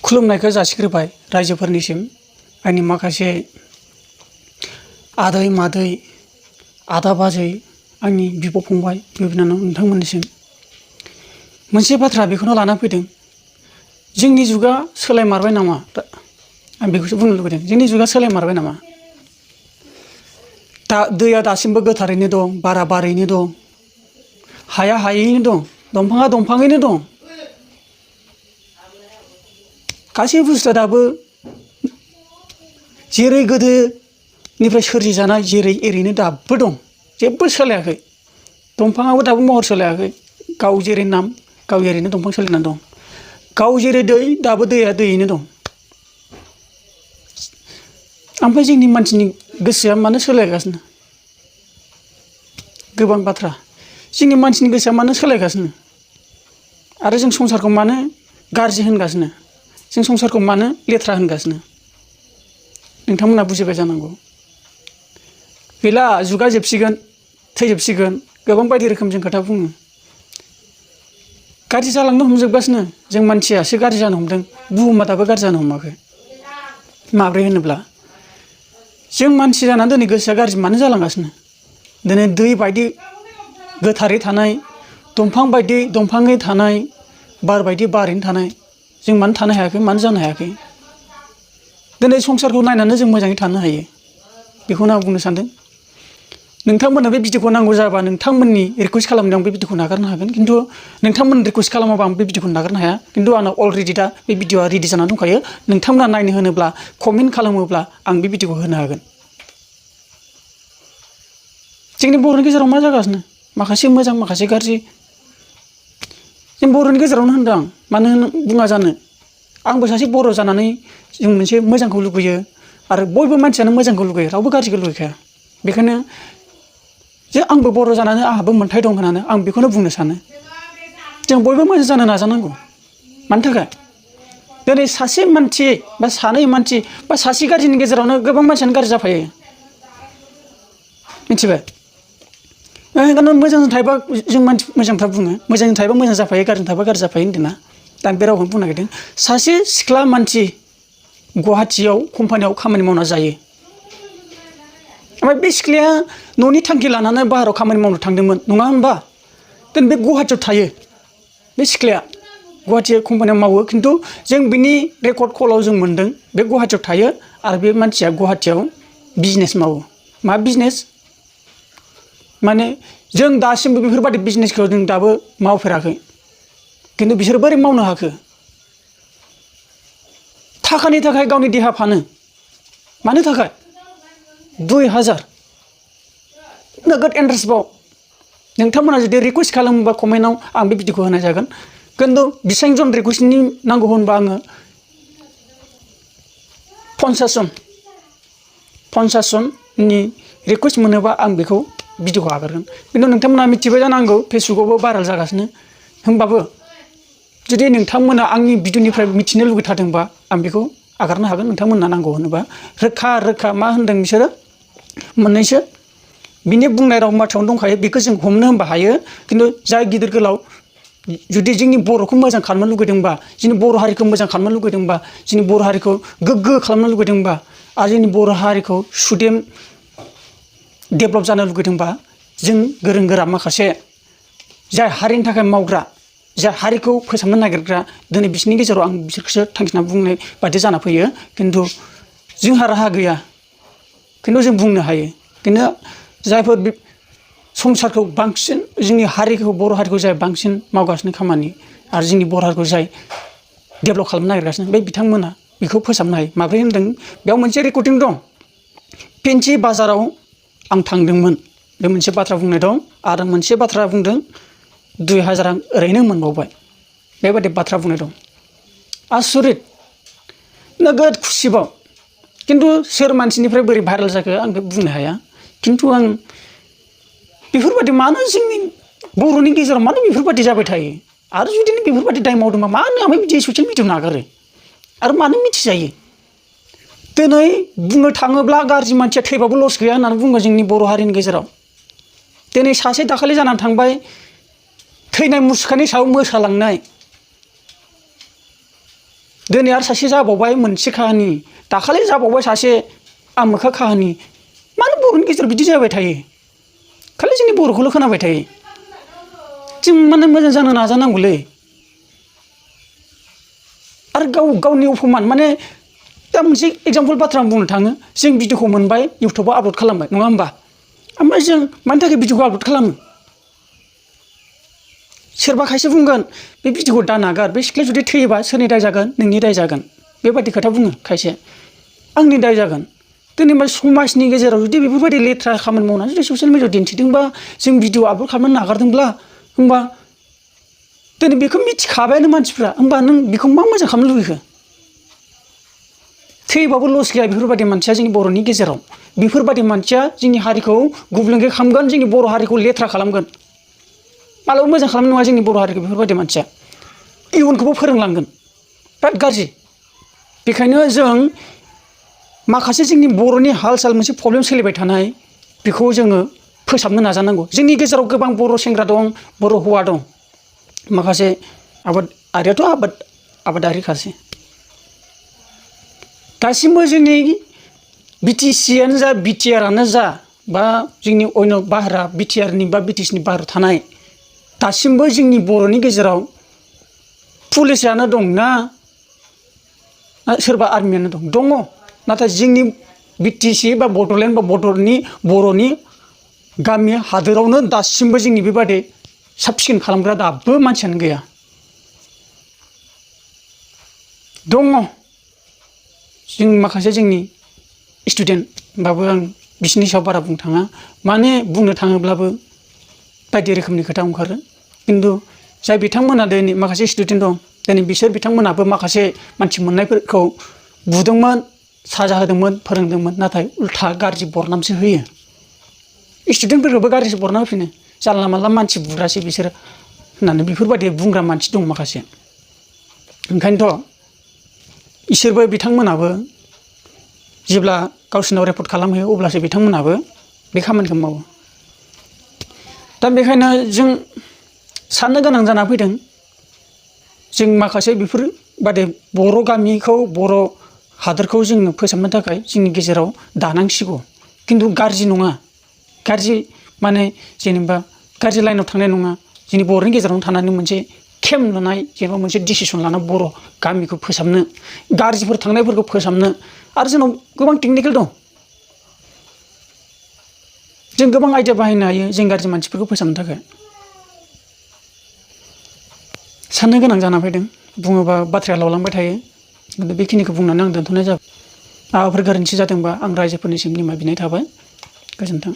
खुलुमनायखौ जासिग्रोबाय रायजोफोरनिसिम आंनि माखासे आदै मादै आदा बाजै आंनि बिब' फंबाय बिब' बिनानाव नोंथांमोननिसिम मोनसे बाथ्रा बेखौनो लाना फैदों। जोंनि जुगा सोलायमारबाय नामा? आं बेखौसो बुंनो लुबैदों। जोंनि जुगा सोलायमारबाय नामा? दैया दासिमबो गोथारैनो दं, बारा बारैनो दं, हाया हायैनो दं, दंफाङा दंफाङैनो दं। गासै बुस्थुआ दाबो जेरै गोदोनिफ्राय सोरजिजानाय जेरै एरैनो दाबो दं, जेबो सोलायाखै। दंफाङाबो दाबो महर सोलायाखै, गाव जेरै नाम गाव एरैनो दंफां सोलिनानै दं। गाव जेरै दै दाबो दैया दैयैनो दं। ओमफ्राय जोंनि मानसिनि गोसोआ मानो सोलायगासिनो? गोबां बाथ्रा जोंनि मानसिनि गोसोआ मानो सोलायगासिनो आरो जों संसारखौ मानो गाज्रि होनगासिनो? जों संसारखौ मानो लेथ्रा होनगासिनो? नोंथांमोना बुजिबाय जानांगौ। गैला, जुगा जोबसिगोन, थैजोबसिगोन, गोबां बायदि रोखोमजों खोथा बुङो। गाज्रि जालांनो हमजोबगासिनो। जों मानसियासो गाज्रि जानो हमदों, बुहुमा दाबो गाज्रि जानो हमाखै। माब्रै होनोब्ला जों मानसि जानानै दिनै गोसोआ गाज्रि मानो जालांगासिनो? दिनै दै बायदि गोथारै थानाय, दंफां बायदि दंफाङै थानाय, बार बायदि बारैनो थानाय जों मानो थानो हायाखै? मानो जानो हायाखै? दिनै संसारखौ नायनानै जों मोजाङै थानो हायो। बेखौनो आं बुंनो सानदों। नोंथांमोननो बे भिडिअखौ नांगौ जाबा नोंथांमोननि रिकुवेस्ट खालामनायाव बे भिडिअखौ नागारनो हागोन। खिन्थु नोंथांमोन रिकुवेस्ट खालामाबा आं बे भिडिअखौ नागारनो हाया। खिन्थु आंनाव अलरेडि दा बे भिडिअआ रेडि जानानै दंखायो। नोंथांमोना नायनो होनोब्ला, कमेन्ट खालामोब्ला आं बे भिडिअखौ होनो हागोन। जोंनि बर'नि गेजेराव मा जागासिनो? माखासे मोजां, माखासे गाज्रि। जों बर'नि गेजेरावनो होनदों आं, मानो बुङा जानो? आंबो सासे बर' जानानै जों मोनसे मोजांखौ लुगैयो आरो बयबो मानसियानो मोजांखौ लुगैयो, रावबो गाज्रिखौ लुगैखाया। बेखायनो जे आंबो बर' जानानै आंहाबो मोन्थाय दं होननानै आं बेखौनो बुंनो सानो। जों बयबो मोजां जानो नाजानांगौ। मानि थाखाय? दिनै सासे मानसि बा सानै मानसि बा सासे गाज्रिनि गेजेरावनो गोबां मानसियानो गाज्रि जाफायो। मिथिबाय? ओंखायनो मोजांजों थायोबा जों मानसि मोजांफ्रा बुङो, मोजांजों थायोबा मोजां जाफायो, गाज्रिजों थायोबा गाज्रि जाफायो होन्दोंना। दा आं बे रावखौनो बुंनो नागिरदों। सासे सिख्ला मानसि गुवाहाटियाव कम्पानियाव खामानि मावना जायो। ओमफ्राय बे सिख्लाया न'नि थांखि लानानै बाहेरायाव खामानि मावनो थांदोंमोन, नङा होनबा? दिनै बे गुवाहाटियाव थायो। बे सिख्लाया गुवाहाटि कम्पानियाव मावो, खिन्थु जों बिनि रेकर्ड कलाव जों मोन्दों बे गुवाहाटियाव थायो आरो बे मानसिया गुवाहाटियाव बिजनेस मावो। मा बिजनेस? माने जों दासिमबो बेफोरबायदि बिजनेसखौ जों दाबो मावफेराखै। खिन्थु बिसोर बोरै मावनो हाखो? थाखानि थाखाय गावनि देहा फानो। मानो थाखाय? 2000 नोगोद इन्टारेस्टबाव। नोंथांमोना जुदि रिकुवेस्ट खालामोबा कमेन्टआव आं बे भिडिअखौ होनाय जागोन। खिन्थु बेसेबां जन रिकुवेस्टनि नांगौ होनबा आङो 50 जननि रिकुवेस्ट मोनोबा आं बेखौ भिडिअखौ आगारगोन। खिन्थु नोंथांमोना मिथिबाय जानांगौ फेसबुकआवबो भाइरेल जागासिनो। होमबाबो जुदि नोंथांमोना आंनि भिडिअनिफ्राय मिथिनो लुगैथारदोंबा आं बेखौ आगारनो हागोन। नोंथांमोना नांगौ होनोबा रोखा रोखा मा होनदों बिसोरो मोननैसो बिनि बुंनाय राव बाथ्रायावनो दंखायो। बेखौ जों हमनो होनबा हायो। खिन्थु जाय गिदिर गोलाव जुदि जोंनि बर'खौ मोजां खालामनो लुगैदोंबा, जोंनि बर' हारिखौ मोजां खालामनो लुगैदोंबा, जोंनि बर' हारिखौ गोग्गो खालामनो लुगैदोंबा आरो जोंनि बर' हारिखौ सुदेम डेभेलप जानो लुगैदोंबा, जों गोरों गोरा माखासे जाय हारिनि थाखाय मावग्रा, जाय हारिखौ फोसाबनो नागिरग्रा, दिनै बिसोरनि गेजेराव आं बिसोरखौसो थांखिना बुंनाय बायदि जाना फैयो। खिन्थु जोंहा राहा गैया। खिन्थु जों बुंनो हायो। खिन्थु जायफोर संसारखौ बांसिन जोंनि हारिखौ, बर' हारिखौ जाय बांसिन मावगासिनो खामानि आरो जोंनि बर' हारिखौ जाय डेभेलप खालामनो नागिरगासिनो, बे बिथांमोना बेखौ फोसाबनो हायो। माब्रै होनदों? बेयाव मोनसे रेकर्डिं दं। फेन्सि बाजाराव आं थांदोंमोन, बे मोनसे बाथ्रा बुंनाय दं। आरो मोनसे बाथ्रा बुंदों 2000 आं ओरैनो मोनबावबाय। बेबायदि बाथ्रा बुंनाय दं। आसरित, नोगोद खुसिबाव। खिन्थु सोर मानसिनिफ्राय बोरै भाइरेल जाखो आं बेखौ बुंनो हाया। खिन्थु आं बेफोरबायदि मानो जोंनि बर'नि गेजेराव मानो बेफोरबायदि जाबाय थायो? आरो जुदि नों बेफोरबायदि दाय मावदोंबा मानो आं बिदि ससियेल मिडियायाव नागारो? आरो मानो मिथिजायो? दिनै बुंनो थाङोब्ला गाज्रि मानसिया थैबाबो लस गैया होननानै बुङो जोंनि बर' हारिनि गेजेराव। दिनै सासे दाखालि जानानै थांबाय, थैनाय मुसुखानि सायाव मोसालांनाय। दिनै आरो सासे जाबावबाय मोनसे काहानि दाखालि जाबावबाय सासे आमोखा काहानि मानो बर'नि गेजेराव बिदि जाबाय थायो खालि जोंनि बर'खौल' खोनाबाय थायो जों माने मोजां जानो नाजानांगौलै आरो गावनि अपमान माने दा मोनसे एगजामपोल बाथ्रा बुंनो थाङो जों भिडिअखौ मोनबाय इउटुबाव आपल'ड खालामबाय नङा होमबा ओमफ्राय जों मानि थाखाय भिडिअखौ आपल'ड खालामो सोरबा खायसे बुंगोन बे भिडिअखौ दानागार बे सिख्लाया जुदि थैयोबा सोरनि दाय जागोन नोंनि दाय जागोन बेबायदि खोथा बुङो खायसे आंनि दाय जागोन दिनै समाजनि गेजेराव जुदि बेफोरबायदि लेथ्रा खामानि मावनानै जुदि ससियेल मिडियाआव दिन्थिदोंबा जों भिडिअ आपल'ड खालामनो नागारदोंब्ला होमबा दिनै बेखौ मिथिखाबायानो मानसिफ्रा होमबा नों बेखौ मा मोजां खालामनो लुबैखो थैबाबो लस गैया बेफोरबायदि मानसिया जोंनि बर'नि गेजेराव बेफोरबायदि मानसिया जोंनि हारिखौ गुबुंले खालामगोन जोंनि बर' हारिखौ लेथ्रा खालामगोन मालाबा मोजां खालामनो नङा जोंनि बर' हारिखौ बेफोरबायदि मानसिया इयुनखौबो फोरोंलांगोन बिराद गाज्रि बेखायनो जों माखासे जोंनि बर'नि हाल साल मोनसे प्रब्लेम सोलिबाय थानाय बेखौ जोङो फोसाबनो नाजानांगौ जोंनि गेजेराव गोबां बर' सेंग्रा दं बर' हौवा दं माखासे आबादारियाथ' आबादारिखासै दासिमबो जोंनि बिटिसिआनो जा बिटिआरआनो जा बा जोंनि अन्य बाहेरा बिटिआरनि बा बिटिसिनि बाहेरायाव थानाय दासिमबो जोंनि बर'नि गेजेराव पुलिसानो दं ना सोरबा आर्मियानो दं नाथाय जोंनि बिटिसि बा बड'लेण्ड बा बर'नि गामि हादोरावनो दासिमबो जोंनि बेबादि साब सिखोन खालामग्रा दाबो मानसियानो गैया दङ जों माखासे जोंनि स्टुडेन्ट होमबाबो आं बिसोरनि सायाव बारा बुंनो थाङा माने बुंनो थाङोब्लाबो बायदि रोखोमनि खोथा ओंखारो खिन्थु जाय बिथांमोना दिनै माखासे स्टुडेन्ट दं दिनै बिसोर बिथांमोनाबो माखासे मानसि मोननायफोरखौ बुदोंमोन साजा होदोंमोन फोरोंदोंमोन नाथाय उल्था गाज्रि बरनामसो होयो स्टुडेन्टफोरखौबो गाज्रिसो बरनाम होफिनो जानला मानला मानसि बुग्रासो बिसोरो होननानै बेफोरबायदि बुंग्रा मानसि दं माखासे ओंखायनोथ' इसोरबो बिथांमोनाबो जेब्ला गावसोरनाव रिपर्ट खालामहैयो अब्लासो बिथांमोनाबो बे खामानिखौ मावो दा बेखायनो जों साननो गोनां जाना फैदों जों माखासे बेफोरबादि बर' गामिखौ बर' हादोरखौ जोङो फोसाबनो थाखाय जोंनि गेजेराव दानांसिगौ खिन्थु गाज्रि नङा गाज्रि माने जेनेबा गाज्रि लाइनाव थांनाय नङा जोंनि बर'नि गेजेरावनो थानानै मोनसे केम्प लुनाय जेनेबा मोनसे डिसिसन लाना बर' गामिखौ फोसाबनो गाज्रिफोर थांनायफोरखौ फोसाबनो आरो जोंनाव गोबां टेकनिकेल दं जों गोबां आइडिया बाहायनो हायो जों गाज्रि मानसिफोरखौ फोसाबनो थाखाय साननो गोनां जाना फैदों बुङोबा बाथ्राया लावलांबाय थायो खिन्थु बेखिनिखौ बुंनानै आं दोनथ'नाय जाबाय माबाफोर गोरोन्थि जादोंबा आं रायजोफोरनिसिम निमाहा बिनाय थाबाय गोजोन्थों।